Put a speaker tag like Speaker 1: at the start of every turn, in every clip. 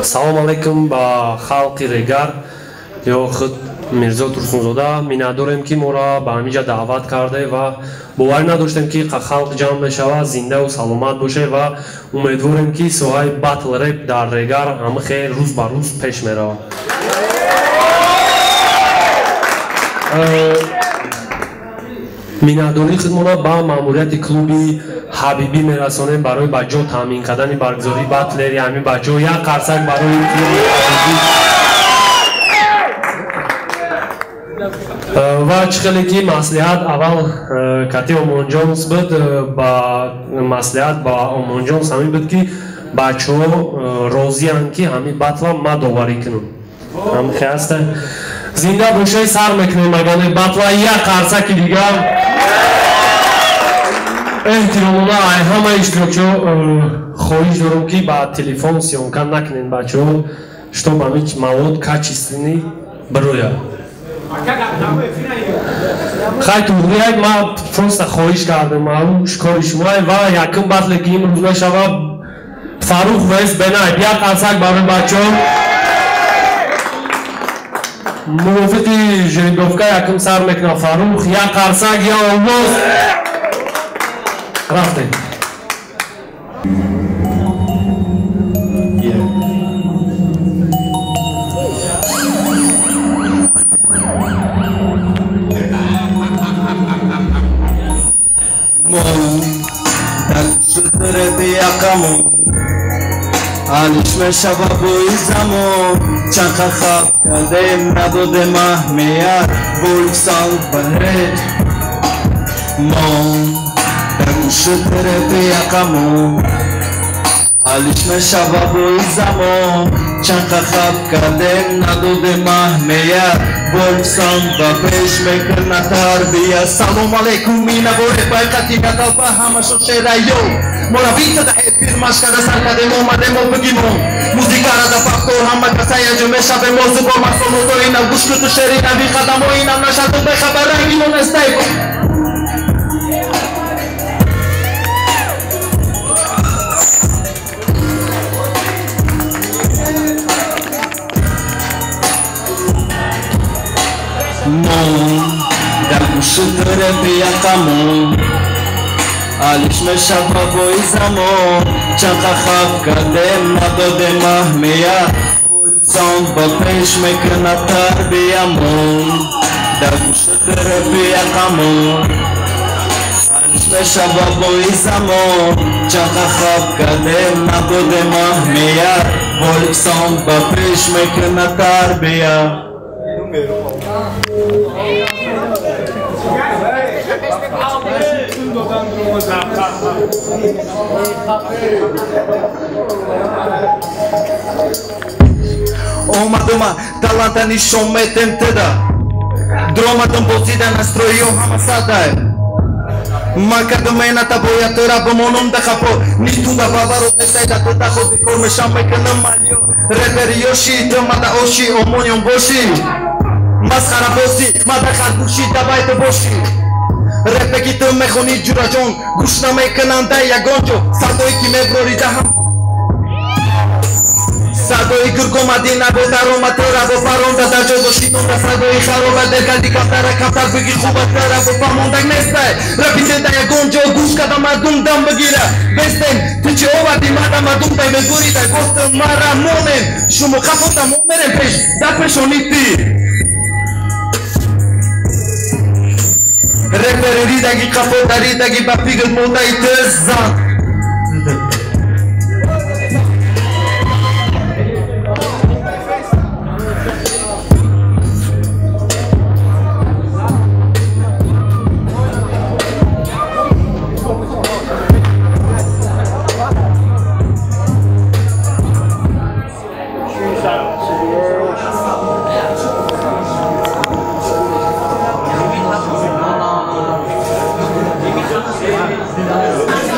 Speaker 1: Салом алейкум ба халқи Регар ё худ Мирзо Турсунзода. Миннатдорем, ки моро ба ҳаминҷа даъват карде ва боварӣ надоштем, ки халқ ҷамъ мешавад. Зиндаву саломат боше ва умедворем, ки соҳаи батл реп дар Регар ҳама хел рӯз ба рӯз пеш меравад. Миннатдории худмонро ба маъмурияти клуби Ҳабибӣ мерасонем барои ба ҷо таъмин кардани баргузории батлери ҳамин ба ҷо. Як қарсак барои клуби Ҳабибӣ. Ва чӣ хеле ки маслиҳат аввал кати Омонҷонс буд, ба маслиҳат ба Омонҷонс ҳамин буд, ки бачаҳо розиянд, ки ҳамин батла ма доварӣ кунам. Ҳамхе ҳаста. Зинда бошед, сар мекунем агане батла. Як қарсаки дигар. Эҳтиромона ай ҳама иштирокчиҳо хоҳиш дорам, ки ба телефон съёмка накунед, бачаҳо, чтоб ҳамин мавод качественный бирояд. Хай, туғрияк, ман просто хоҳиш кардам, маълум кори шумоа. Ва якум батле, ки имрӯз мешавад, Фаррух вс Бенайб. Як қарсак барои бачаҳо. Мувофиқи жеребьёвка якум сар мекунад Фаррух. Як қарсак, як овоз. Рафтем.
Speaker 2: Алиш мешава бои замон, чанқа хаб кардем, надодем аҳамият боисан баред. Мо дар гӯши тарафи яқамон алиш мешава бои замон, чанқа хаб кардем, надодем аҳамият боисан ба пеш мекунад тарбия. Салом алейкум, минаборе пайқати наталба ҳамашо шераё мора бита да эфир машкада сар кардем, омадем мо бигимон музикара да фактор ҳама каса яҷо мешавем. Мо зубо масолото инам гӯш куту шери нави қадамо инам нашаду бехабар рангимо нестай. Мо дар гӯши тарафи яқамон алиш мешава бои замон, чанқа хаб кардем, надодем аҳамият сон ба пеш мекунад тарбиямон. Дар гӯши тарафи яқамон алиш мешава бои замон, чанқа хаб кардем, надодем аҳамият сон ба пеш мекунад тарбия. Омадума таланта нишон метем теда, дромадум бозида настроиё ҳама садае. Ман кардум меҳната, бояд тора бимонум да хафо нитуда бабарот несайда туда худ бикор мешам мекунам малиё репери ёши ту мада оши омониён бошӣ масхара бозӣ мада харгӯши давай ту бошӣ. Репе ки ту мехонӣ, ҷураҷон, гӯш намекунанд дар ягон ҷо. Садое ки меброрӣ даҳам садои гургомадӣ набо даромад тора бо паронда дар ҷо бошинонда садои хароба деркарди камтара камтар бигир хубатара бо фаҳмондаг нестай рапиде дар ягон ҷо гӯш карда мардум дам бигира бестем. Ту чӣ овардӣ мада мардум дай мебуридай гуфтам мара монем шумо қафота мо мерем пеш дар пешони ти репери ридаги қафо даридаги ба пигл мондаи ту зан.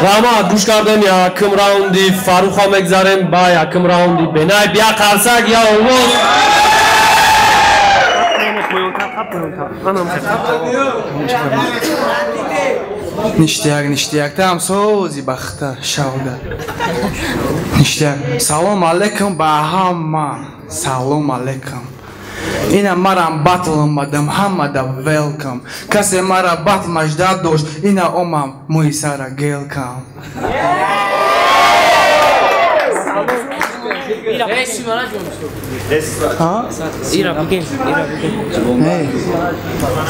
Speaker 1: Раҳмат, гӯш кардем. Якум раунди Фарруха мегзарем ба якум раунди Бенайб. Як қарсак, як овоз.
Speaker 2: Ништяк, ништяк, там сози бахта шавда. Ништяк. Салом алейкум ба ҳама. Салом алейкум. Ина марам батл омадам, ҳамада велкам. Касе мара батл маждат дошт, ина омам мӯи сара гелкам.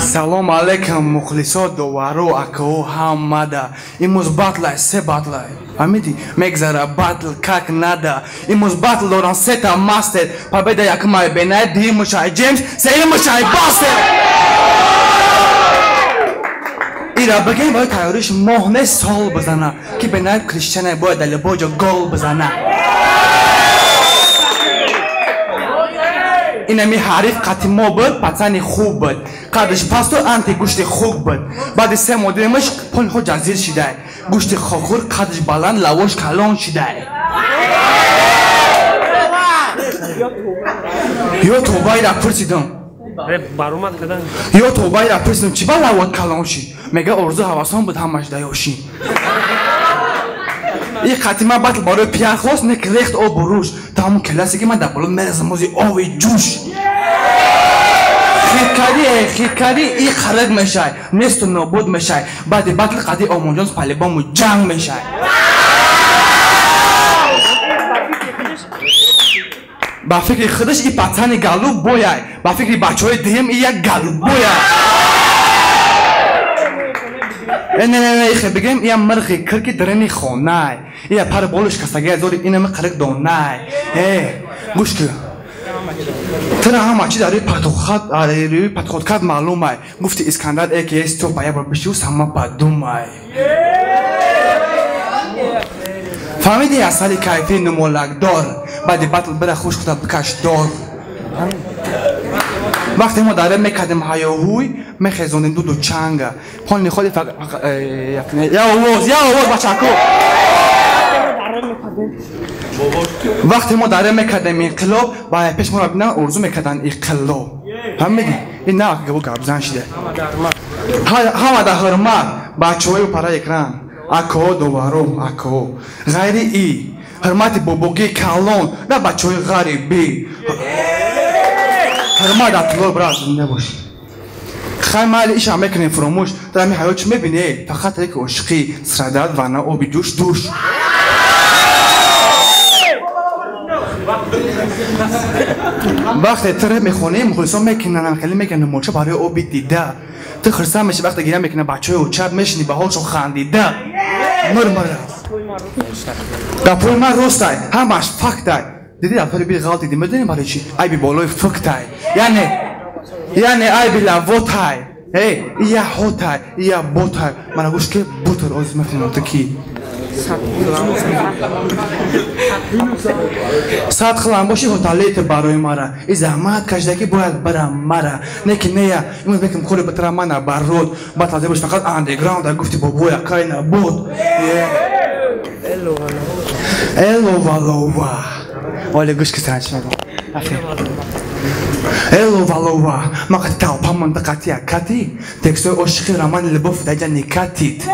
Speaker 2: Салом алейкум мухлисо, доваро, акао, ҳамада. Имрӯз батлай, се батлай. Фаҳмидӣ? Мегзара батл как надо. Имрӯз батл дорам сета мастер. Победа якумай Бенай, дуюмушай Ҷеймс, сеюмушай Бастер. Ира бигем бояд тайёриш моҳ не сол бизана, ки Бенай Криштиане бояд дар любой ҷо гол бизана. Инами ҳариф қати мо буд, пацани хуб буд. Қадаш пасту анти гӯшти хук буд. Баъди се моҳ дидемаш полхо ҷазир шидай. Гӯшти хохур қадаш баланд, лавош калон шидай. Ё тобаира пурсидам. Ё тобаира пурсидам, чӣ ба лавот калон шид? Мега орзу ҳавасон буд ҳамаш даёшин. И қати ман батл барои пиар хост, не ки рехт обу рӯш. Та ҳамун келасе ки ман дар боло мерезам ози ови ҷӯш. Хиткарӣ, хиткарӣ и қариқ мешай, несту нобуд мешай. Баъди батл қади Омонҷон по-любому ҷанг мешай. Ба фикри худаш и пацани галуб бояй, ба фикри бачаҳои дуюм и як галуб бояй. Не, не, не, ихе бигем, ия мирғи кирки дарини хонай. Ия пар болиш кастаги зори инами қириқ донай. Э, гӯш кун. Тира ҳама чи дар рӯи падходкат маълумай. Гуфти Искандар э ки стоп, я бор биши сама подумай. Фаҳмиди асали кайфи нумолакдор. Баъди батл бира хуш худа бикаш дор. Вақте мо даре мекардем ҳаёҳуй, мехезонем дуду чанга. Полни ходи я овоз, я овоз бачако. Вақте мо даре мекардем инқилоб, ба пеш моро бинан орзу мекарданд иқиллоб. Фаҳмидӣ? Ин на габо гапзан шида. Ҳама да ҳурмат, бачаҳои пара экран, акао, доваро, акао. Ғайри и ҳурмати бобогии калон, на бачаҳои ғарибӣ. Ҳурмат Абдулло брат, зинда бош. Хай майли ишам мекунем фуромӯш, дар ҳамин ҳаёт чӣ мебинӣ? Фақат як ошиқӣ, срадат вана оби ҷӯш душ. Вақте ту рэп мехонӣ, мухлисон мекунанд, хеле мекунанд моча барои оби дида. Ту хурсанд мешӣ вақте гиря мекунад бачаҳои очаб, мешинӣ ба ҳолшон хандида. Мурмура. Гапҳои ман ростай, ҳамааш фактай. Диди дафтари би ғалт диди, медонӣ барои чӣ? Айби болои фуктай. Яъне айби лавотай. Эй, ия ҳотай, ия ботай. Мана гӯш ки бутур оз мефаҳмам ту кӣ. Сад хилам боши ҳоталет барои мара. И заҳмат кашида ки бояд барам мара. Не ки нея, имрӯз мекунам кори битара мана барод. Батл бош фақат андеграунд, гуфти бобоя кай набуд. Элова лова. Оле гӯш ки санч мегӯм. Элова лова. Ма қати талпа монда қати акати. Текстҳои ошиқи романи любовь даҷа никатид.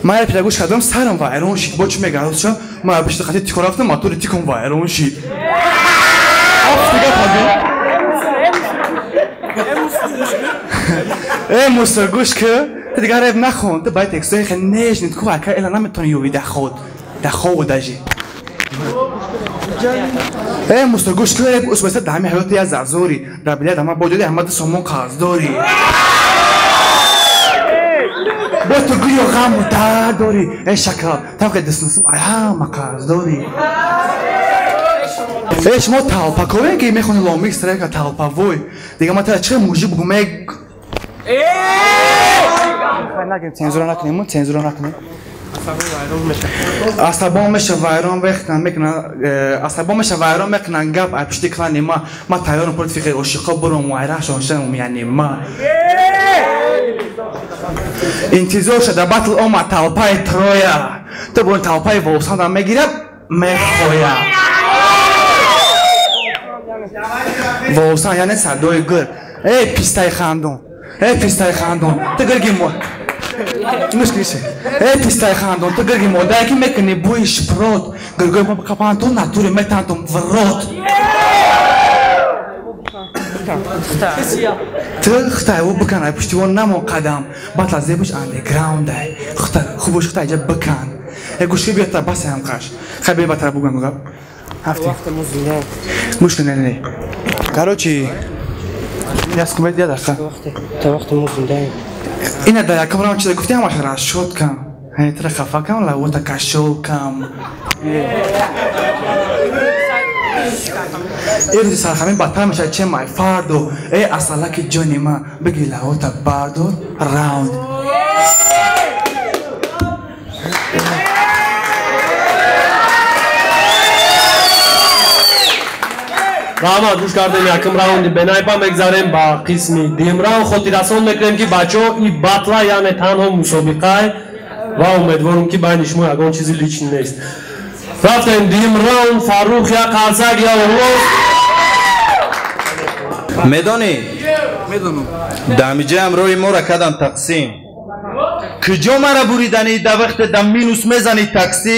Speaker 2: Ман як пира гӯш кардам, сарам вайрон шид. Бо чӣ мегард шо? Ман пишти қати тико рафтам, мотори тиком вайрон шид. Э, мусор гӯш ки, ту дигар рэп нахон, ту бояд текстҳои хеле нежнит ку, ака эла наметавонӣ ёви даход. Дахову дажи. Э, мусор гӯш ки, рэп усбаста дар ҳамин ҳаёти як зарзорӣ. Дар билет ҳама бо ҷоди ҳама ду сомон қарздорӣ. Бо ту гӯё ғаму дард дорӣ. Э, шакал, тавқи дастнасиб ай ҳама қарздорӣ. Э, шумо талпакове ки мехонӣ ломикс трека талпавой. Дига ман тара чӣ мужик бугум э. Нагем, цензура накунем, цензура накунем. Асабон меша вайрон мекунан, асабон меша вайрон мекунан гап ай пишти клани ма. Ма тайёрам против фиқи ошиқо бурум вайрашон шам, яъне ма. Интизор шуда батл омад талпаи Троя. Ту бо талпаи Волсанда мегирад, мехоя. Волсан яъне садои гир. Эй, пистаи хандон. Э пистай хандон, ту гирги мо. Мушкилше. Э пистай хандон, ту гирги модай ки мекунӣ бӯи шпрот. Гиргои ма қапантон натуре метантон в рот. Ту хитай ӯ бикан, ай пуштивон намон қадам. Батла зебуш андеграундай. Хитай хубуш хитай ҷа бикан. Э гӯшки биёта бас ҳам қаш. Хай бе батара буган гап. Ҳафти. Мушкил не не. Короче, я скумед я дақа.
Speaker 3: Та вақти мо зиндаем.
Speaker 2: Ина дар якум раунд чизе гуфти ҳамаш расчёт кам. Тра хафа кам, лавота кашол кам. Э рӯзи сархамин бадтар мешавад чем май фардо. Э асалаки ҷони ман биги лавота бардор раунд.
Speaker 1: Раҳмат, гӯш кардем якум раунди Бенайпа, мегзарем ба қисми дуюм раунд. Хотиррасон мекунем ки бачаҳо и батла яъне танҳо мусобиқае ва умедворем ки байни шумо ягон чизи личный нест. Рафтем дуюм раунд. Фаррух як қарсак я оғоз.
Speaker 4: Медонӣ?
Speaker 2: Медонам.
Speaker 4: Дамиҷа ҳамроҳи моро кардам тақсим. Куҷо мара буриданӣ да вақте да минус мезанӣ таксӣ?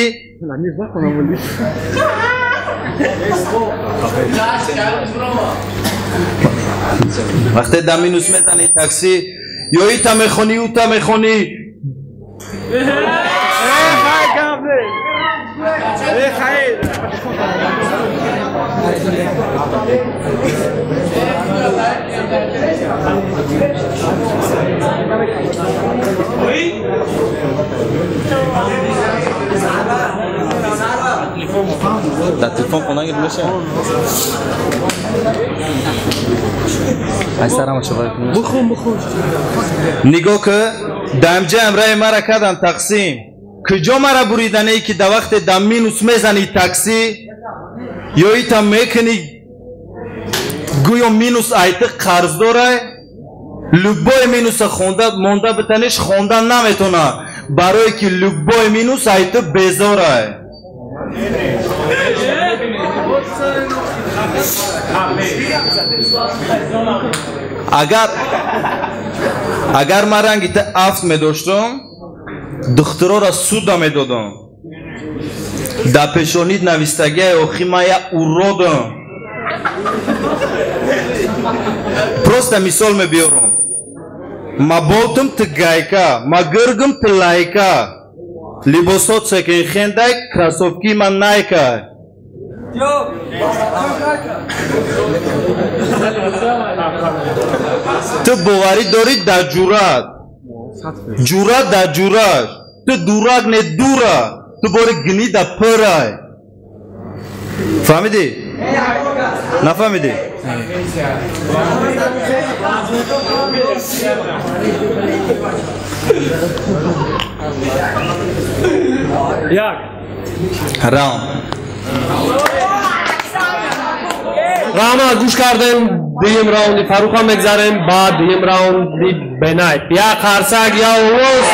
Speaker 4: Вақте да минус мезанӣ таксӣ, ё ита мехонӣ, ута мехонӣ. Да телефон хонагир меша. Ай сарама шавай.
Speaker 2: Бухун, бухун.
Speaker 4: Нигоҳ ки дамҷа ҳамроҳи мара кардан тақсим. Куҷо мара буриданае ки да вақте да минус мезанӣ таксӣ, ё ита мекунӣ гӯё минус айти қарздорай, любой минуса хонда монда битаниш хонда наметона, барое ки любой минус айти безорай. Агар ман ранги ту афт медоштам, духтурора суда медодам. Дар пешонид навистагиай охи ман я уродам. Просто мисол мебиёрам. Ма болтам ту гайка, ма гиргам ту лайка. Либосот секонд-хендай, кроссовки ман найка. Ту боварӣ дорӣ дар ҷуръат, ҷуръат дар ҷуръат. Ту дурак не дура, ту бори гни да пырай. Фаҳмидӣ? Нафаҳмидӣ?
Speaker 1: Як
Speaker 4: раунд.
Speaker 1: Раҳмат, гӯш кардем дуюм раунди Фарруха, мегзарем ба дуюм раунди Бенайп. Як қарсак, я овоз.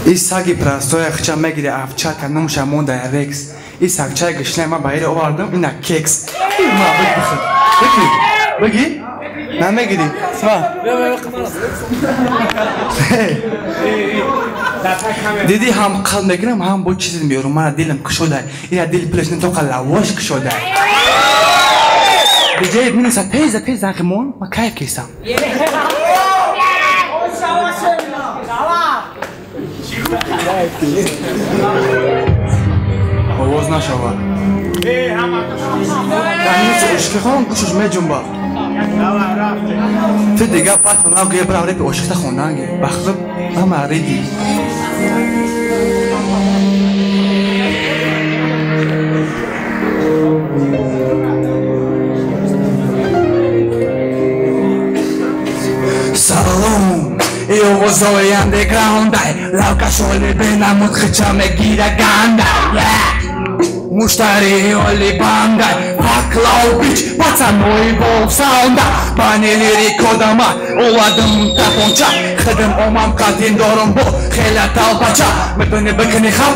Speaker 2: И саги простоя хча мегире овчарка, номша монда Рекс. И сагчаи гишнаи ман ба эре овардам, ина кекс. Ма бихӯр. Бигӣ, бигӣ? Намегирӣ? Ма. Диди ҳам қалб мекунам, ҳам бо чизе меёрам. Мана дилам кушодай. Ина дил пулаш не тоқа лавош кушодай. Биҷаи минуса теза тез ҳақимон, ма кайф кесам. Овоз нашавад. Дар минуси ошиқи хон гӯшаш меҷунба. Ту дига пас нав гӯя бирав репи ошиқта хонданге. Бахтиб ҳама риди. Салом, и овозои андеграундай, лавкашоли бенамуд хича мегира гандай. Муштари оли бандай, паклау бич, пацанои волф саунда, бани лирикодама, Овардам тапонча, хидм омам қатин дорам бо хела талпача. Метони бикини хам,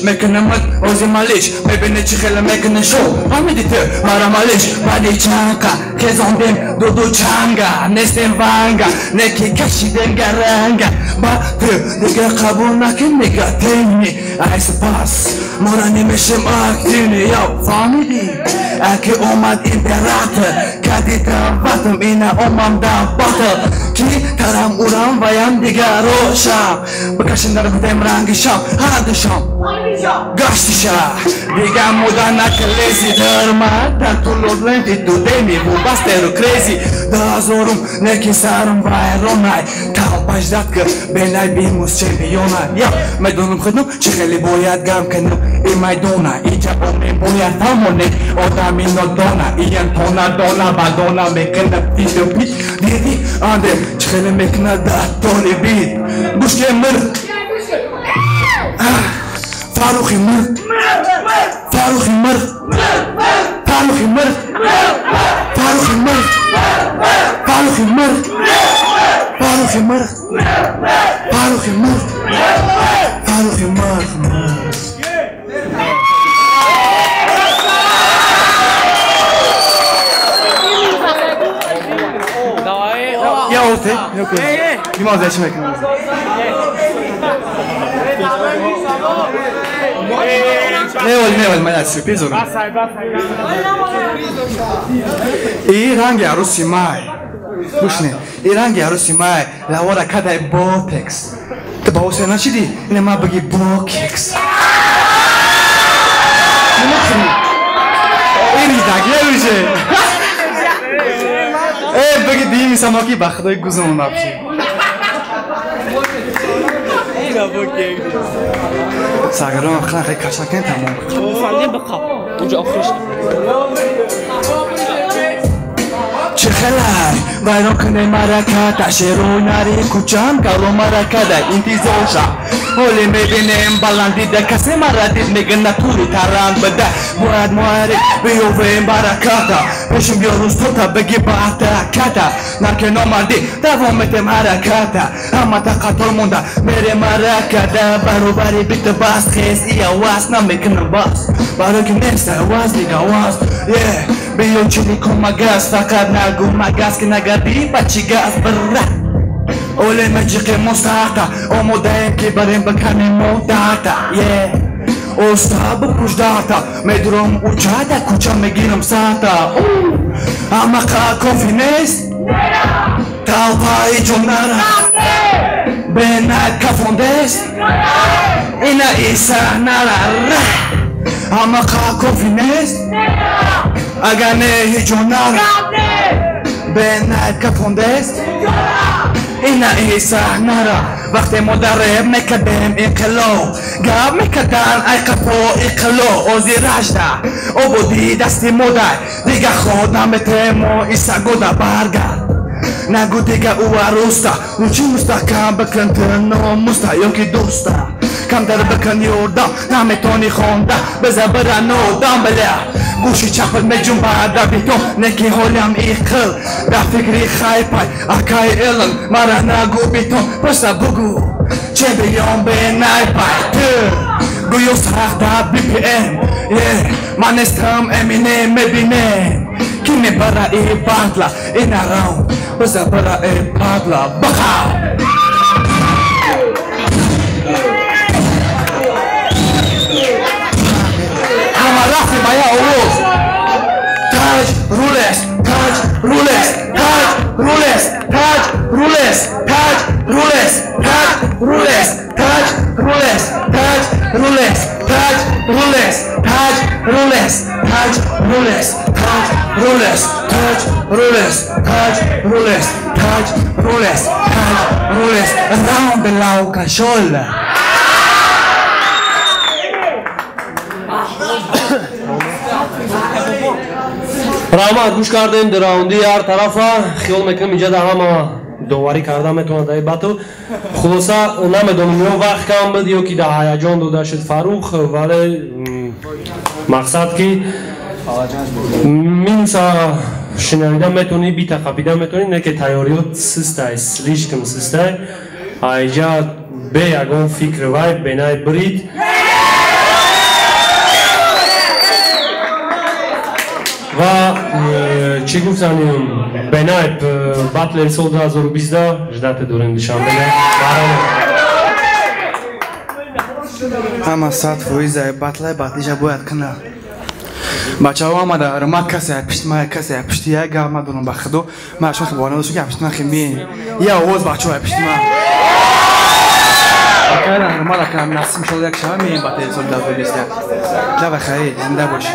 Speaker 2: мекунамат ози малиш. Мебини чи хела мекуни шоу. Фаҳмиди ту мара малиш. Баъди чанқа кезондем дуду чанга. Нестем ванга, неки кашидем гаранга. Ба ту дига қабул накун негативни. Ай сипас, мора немешем активни. Яв, фаҳмидӣ? Аки омад император, кади даватам ина омам даватам. Ки тарам урам ваям дигарошам. Бикашем дар будем ранги шам, ҳарду шом. Гашти ша, дига муда наклези дарма. Дар тулуд ленти дудеми вубастеру крези. Дазорум неки сарум вайронай. Талпаш дад ки бенай бимус чемпионай. Я медонам худам чи хеле бояд гам кунам. И майдона, и ҷавоне бояд фаҳмоне. Одами нодона, иян тона дона ба дона мекунад тиду пит. Диди анде чи хеле мекунад дар толи бит. Гӯшке мир, Фаррухи мир, Фаррухи мир, Фаррухи мир, Фаррухи мир, Фаррухи мир, Фаррухи мир, Фаррухи мир, Фаррухи мир. И ранги аруси май. Гӯшне, и ранги аруси май. Лавора кадай ботекс. Ту ба осе нашиди? Ина ма баги бокекс. Э, баги дими самоки ба худои гузон напши. Сагарон хлахи кашакен тамом. Чӣ хелай вайрон кунем мараката, шерӯй нари кӯчам кало маракада интизор ша. Ҳоле мебинем баландида касе мара дид мегӯ натури таранд бада. Бояд муарриф биёвем бараката. Пешим биё рӯзтота бигӣ ба атаката. Нарке номардӣ давом метем ҳараката. Ҳамата қатор монда мерем маракада. Баробари бита бас хез ия вас намекунам бас. Барои ки нест аваз дига аваз. Биё чилику магаз фақат нагӯ магаз ки нагардӣ ба чӣ газ бира. Оле меҷиқи мо сахта, омодаем ки барем ба ками мо дарта. Оста бипӯш дарта, медурам учада кӯча мегирам сарта. Ҳамақа кофӣ нест, талпаи ҷон нарафт. Бенайт кафондест, ина иса нара. Ҳамақа кофӣ нест, агар не ҳиҷо нарафт. Бенайт кафондест, ина иса нара. Вақте мо дар реп мекардем инқилоб, гап мекардан ай қафо иқило. Ози ражда ободӣ дасти модай, дига ход наметем мо исагода баргард. Нагӯ дига ӯ арӯста, рӯчи мустаҳкам бикун ту номуста ё ки дӯста. Камтар бикун ёрдам, наметонӣ хонда, биза бира нодам била. Гӯши чапат меҷунбад дар битон, неки ҳолям иқил. Дар фикри хайпай, акай илм, мара нагӯ битон. Паса бугӯ, че биём бенайпай ту. Гӯё сахт дар BPM, ман нестам Эминем мебинем. Ки мебара и батла, ина раунд, биза бира и падла. Бақа! Ҳама рафти ба як овоз. Таҷ рулес, таҷ рулес, таҷ рулес, таҷ рулес, таҷ рулес, таҷ рулес, таҷ рулес, таҷ рулес, таҷ рулес, таҷ рулес, таҷ рулес, таҷ рулес, таҷ рулес, таҷ рулес, таҷ рулес, таҷ рулес. Раунд лаукашол.
Speaker 1: Раҳмат, гӯш кардем дар раунди ҳар тарафа. Хиёл мекунем инҷа да ҳама доварӣ карда метавонад дар батл. Хулоса намедонам ё вақт кам буд ё ки дар ҳаяҷон дода шуд Фаррух, вале мақсад ки минуса Шинавида метавонӣ, бита қапида метавонӣ, не ки тайёриёт систай, слишком систай. Айҷа бе ягон фикр вай бенай брид. Ва чӣ гуфтанем, бенайб батлери сол 2020 ждате дорем Душанбе.
Speaker 2: Ҳама 100% батлай батлиша бояд кунад. Бачаҳо омада ҳурмат, касе пишти ма, касе пишти як гап ма дорам ба худо. Ма шумо бовар надоштам ки пишти ма хе меем. Я овоз бачаҳо пишти ма. Акайра ҳурмат акам насиб иншоалло як шаба меем батлери соли 2021. Давай хайр, зинда бошӣ.